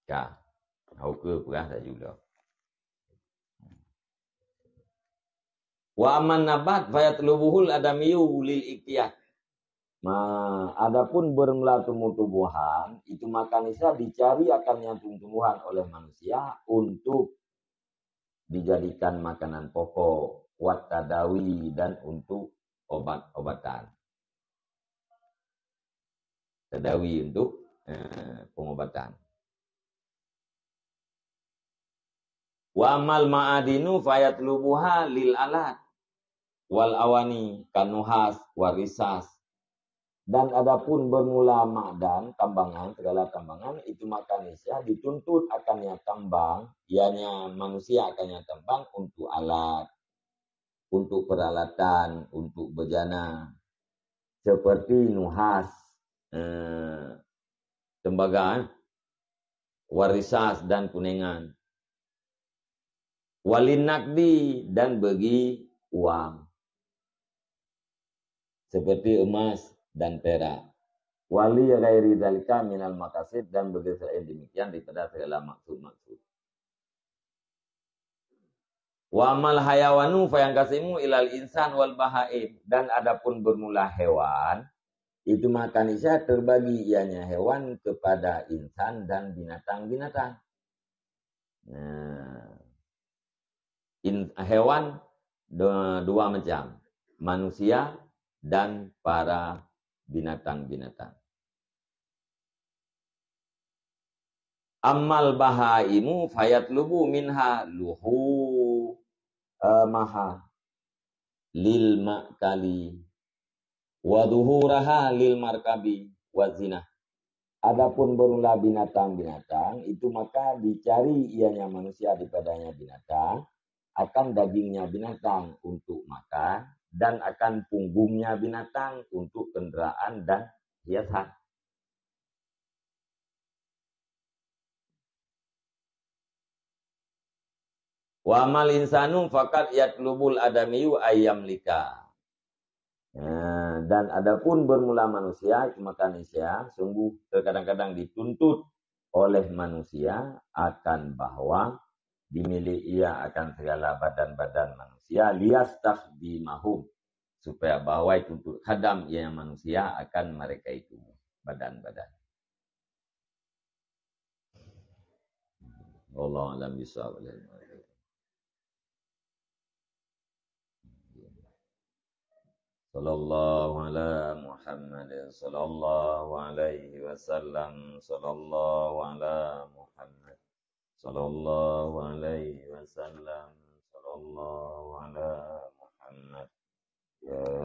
Ka. Ho keu peugah laju lom. Wa amman nabat fayatlubuhul adamiyu lil iktiyat. Ma, adapun bermula tumbuh-tumbuhan, itu maka niscaya dicari akan yang tumbuh-tumbuhan oleh manusia untuk dijadikan makanan pokok, wat tadawi, dan untuk obat-obatan. Tadawi untuk, eh, pengobatan. Wa amal ma'adinu fayatlubuha lil alat wal awani kanuhas warisas. Dan adapun bermula makdan, tambangan, segala tambangan, itu maka niscaya dituntut akan yang tambang, ianya manusia akan yang tambang untuk alat, untuk peralatan, untuk bejana. Seperti nuhas, eh, tembaga, eh, warisas dan kunengan. Walin nakdi dan bagi uang. Seperti emas dan perak. Wali ghairi dzalika minal maqasid dan bagi selain demikian daripada segala maksud-maksud. Wa amal hayawanu fayangkasimu ilal insan wal bahaim. Dan adapun bermula hewan, itu maka niscaya terbagi ianya hewan kepada insan dan binatang-binatang. Nah, in-, hewan dua, dua macam, manusia dan para binatang-binatang. Ammal bahaimu fayatlubu minha luhu, eh, maha lil ma'kali wa zuhuraha lil markabi wa zina. Adapun bermula binatang-binatang, itu maka dicari ianya manusia daripadanya binatang, akan dagingnya binatang untuk makan, dan akan punggungnya binatang untuk kenderaan dan hiasan. Wa amal insanu faqad yatlubul adamiyu ayyamlika. Nah, dan adapun bermula manusia, itu maka niscaya, sungguh terkadang-kadang dituntut oleh manusia akan bahwa dimiliki ia akan segala badan-badan manusia, liyastakhdimahum, supaya bahwa dituntut khadam ia manusia akan mereka itu, badan-badan. Wallahu a'lam bishawab. Sallallahu ala Muhammad, sallallahu alaihi wasallam, sallallahu ala Muhammad, sallallahu alaihi wasallam, sallallahu ala Muhammad. Muhammad. Ya.